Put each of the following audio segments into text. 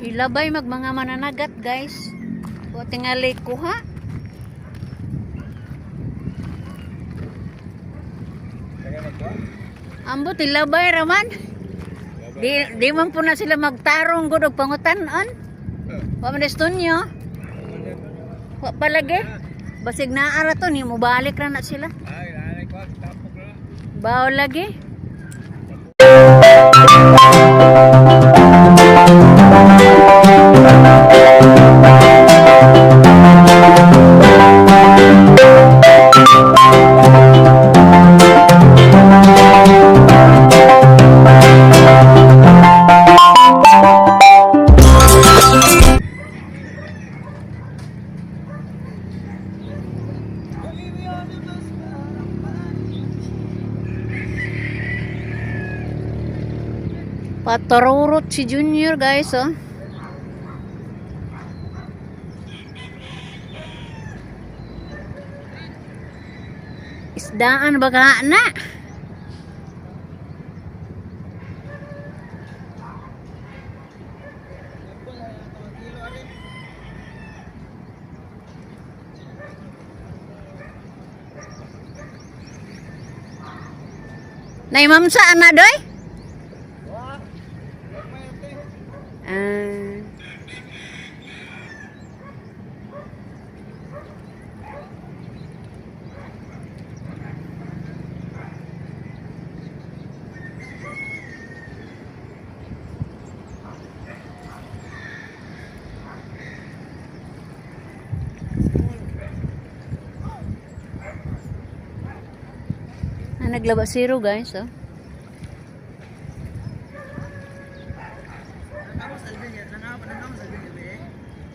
Ilabay mag mga mananagat, guys. Wa tingali kuha. Kaya magkuha? Ambot ilabay raman. Di man po na sila magtarong gud og pangutan-on. Wa man istunyo. Wa palagi. Basig naa ra to ni mobalik ra na sila. Ay, nanay ko, tapok na. Bao lagi. Patorurot si Junior, guys, oh. Isdaan ba ka na? Nay mamsa ana doy? Ah. Ah, naglaba zero, guys, oh.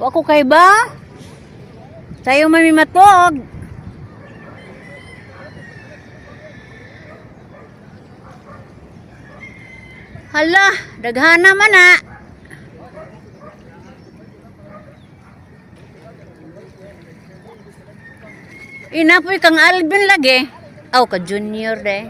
Wa ko kay ba? Tayo mamimatog. Hala, daghana man na. Inapoy kang Alvin lagi. Aw, ka Junior de.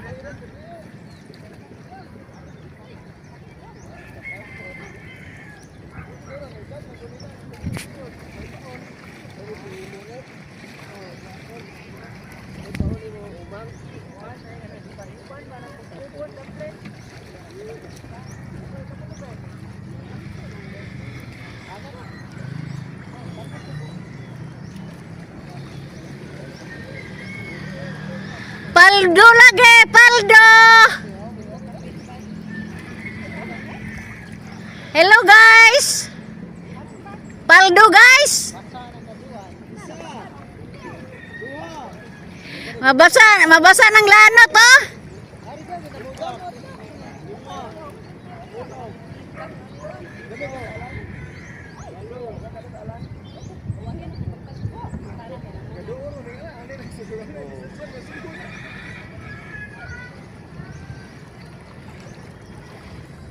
Paldo lagi, paldo. Hello, guys. Paldo, guys. Mabasa, mabasa ng lanot oh.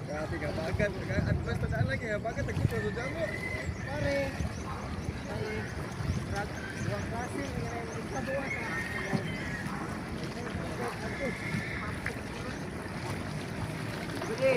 Grabe ka, bagat. Advance tandaan lagi ya, bagat nagkuha sa damo. Pare. Ay, duwang klase, isa duwa ka. Sige.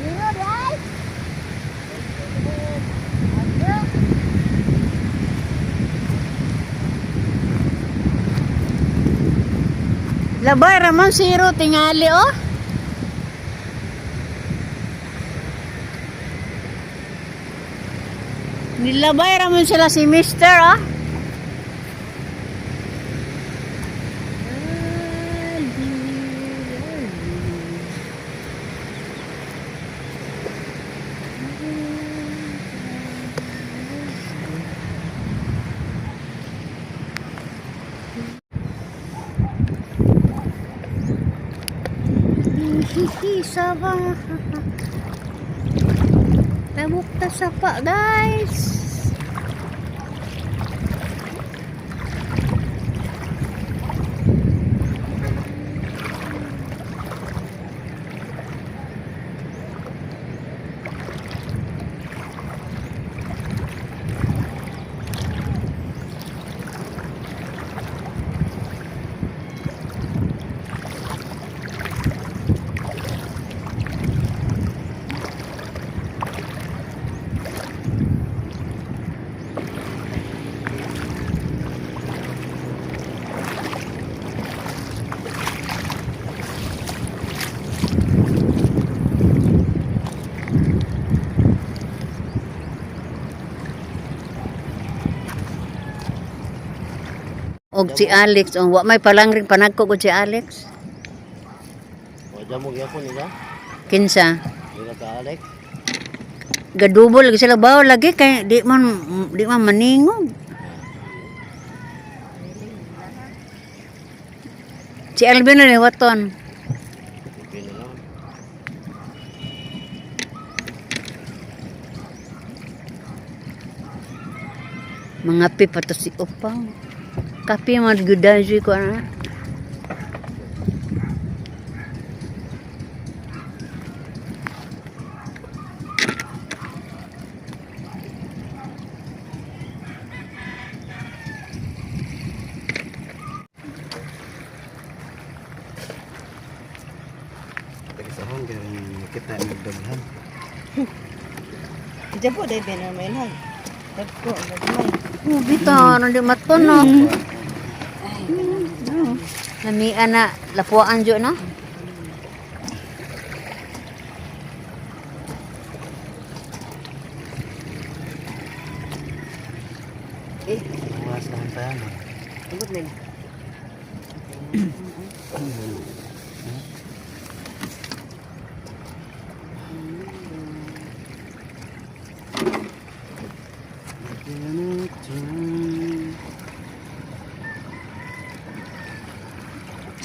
Zero, guys. Labay ramon zero tingali oh. Nilabay ramon sila si Mister oh. Hihi, saba. Tabok ta sapa, guys. Og si Alex, oh, wa may palangring panagko gud si Alex. Wala mo gyapon nila. Kinsa? Nila ka Alex. Gadubol lagi sila baw lagi kay di man maningog. Si Alvin na waton. Okay na lang. Mga pipa to si Upaw. Kape man gudaji ko ana. Tagisahon garing kita nagdaghan. Diyan po, dahil binamailhan. Dagko, nagmay. Oh, bitaw di matunog. Namian na lapuan jo na. Eh, Mas naman tayo. No? abot na.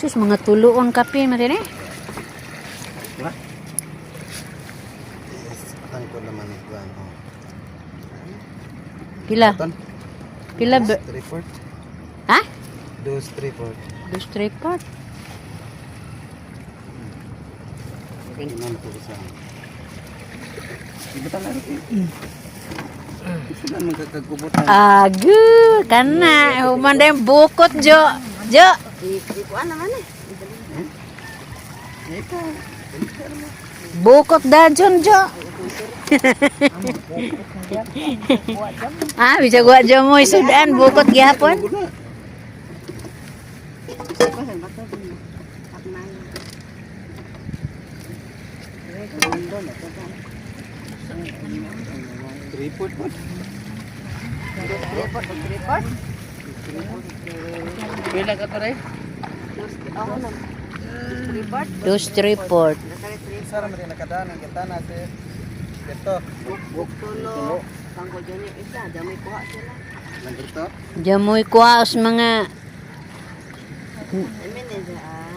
Sus, mga tuluon kape man eh. Diba? Yes, ang ko naman ito ano. Pila? Ton? Pila Dos, ba? 3/4. Ha? Dos 3/4. Dos 3/4. Iman ko sa. Iba na rin. Sila man kakagubutan. Agu, kana human din bukot jo. Jo. Ikuan naman eh. Bukot dajon jo. Ah, bisag wa jo mo isudan bukot gihapon. 3/4 po. Report. Pila ka tare? Report. Dos 3/4. Sara man rin nakadaan ang gitana si Ito. Tulo. Pangko dyan yung isa. Dami kuha sila. Nang ito. Jamoy kuha os mga Amin eh. Ah.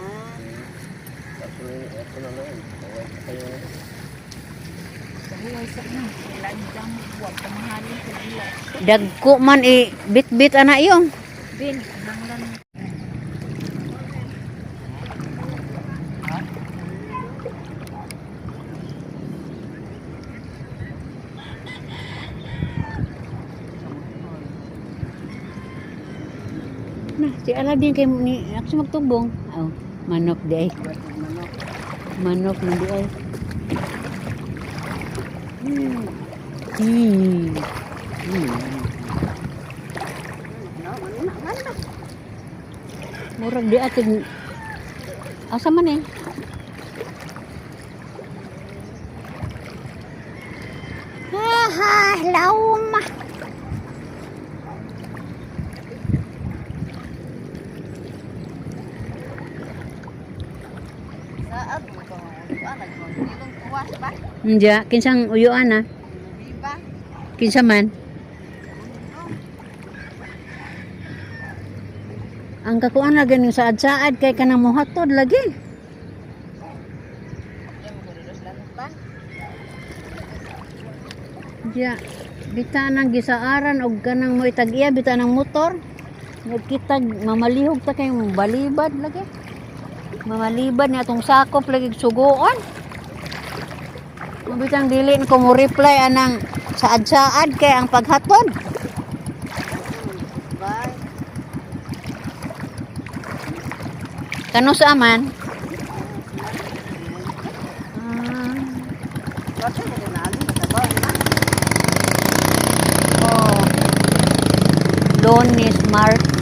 Dagko man i bit-bit ana yung. Na, si Aladdin kay ni ako sa magtubong. Oh, manok di ay. Manok man di ay. Murag di atin. Asa man eh? Ha ha, lauma. Saad mo ko. Kuan nagpangilong kuwas ba? Nya, kinsang uyuan ah. Diba? Kinsa man? Ang kakuan lagi ning saad-saad kay kanang mohatod lagi. Sadya. Bita nang gisaaran og kanang mo'y tag-iya bita ng motor. Nagkitag mamalihog ta kay balibad lagi. Mamalibad ni atong sakop lagi sugoon. Mabitang dili na ko mo reply anang saad-saad kay ang paghatod. Bye. Kano sa aman? Ah, Kasi na nalo matabaw na. Oh. Lunes, Martes.